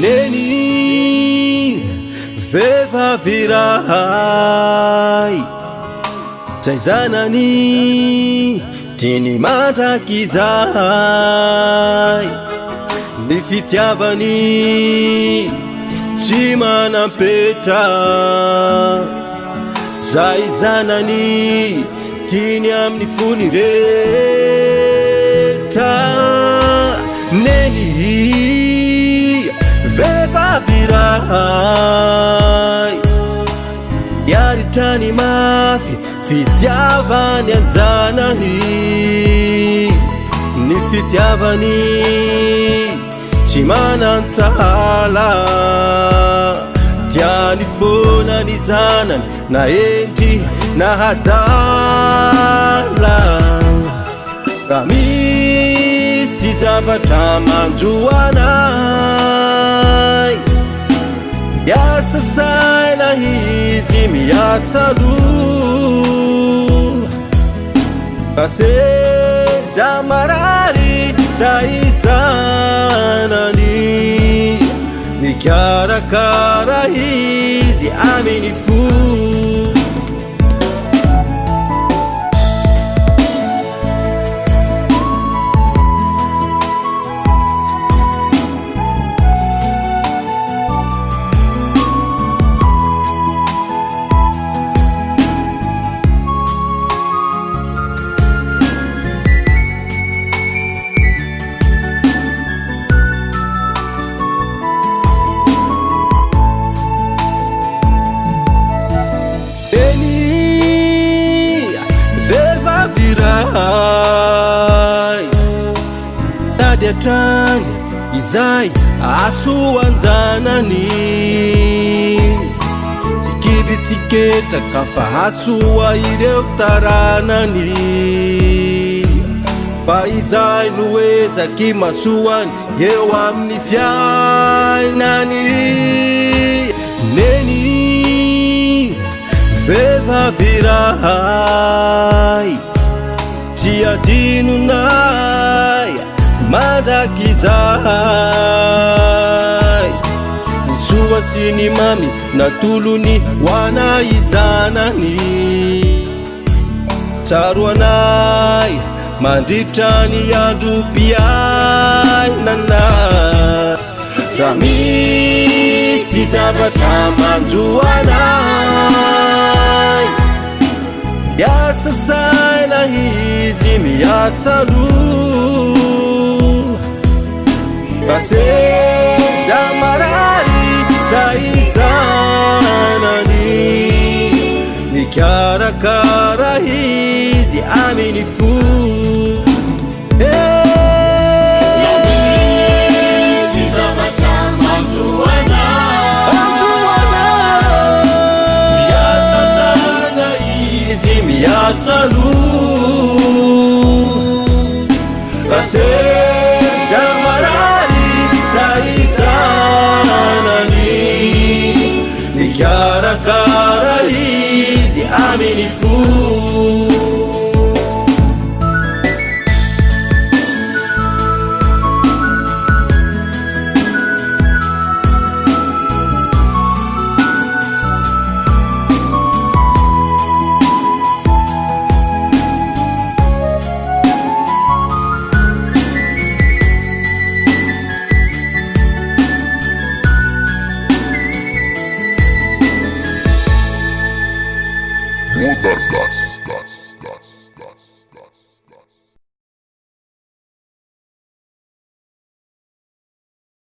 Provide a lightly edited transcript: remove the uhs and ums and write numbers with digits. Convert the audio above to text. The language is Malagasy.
Neny, vehivavy iray, zay zanany tiany mandrakizay, ny fitiavany tsy manam-petra, zay zanany tiany amin'ny fony rehetra. Neny, vehivavy iray, niaritra ny mafy fitiavany an-janany, ny fitiavany tsy manan-tsahala, tiany foana ny zanany na hendry na adala. Raha misy zavatra manjo anay, miasa saina izy miasa loha. Raha sendra marary zay zanany, mikarakara izy amin'ny fo. Eny, vehivavy iray, tady hatrany izay hahasoan-janany. Tsy kivy tsy ketraka fa hahasoa ireo taranany. Fa izay no ezaky masoany eo amin'ny fiainany. Neny, vehivavy iray, tsy adinonay mandrakizay. Ny soa sy ny mamy natolony ho anay zanany. Tsaroanay mandritra ny androm-piainana. Raha misy zavatra manjo anay, miasa saina izy miasa loha. Raha sendra marary zay zanany, mikarakara izy amin'ny fo. Misy zavatra manjo anay, Miasa saina izy miasa loha. Raha sendra marary zay zanany, mikarakara izy amin'ny fo. Modargas.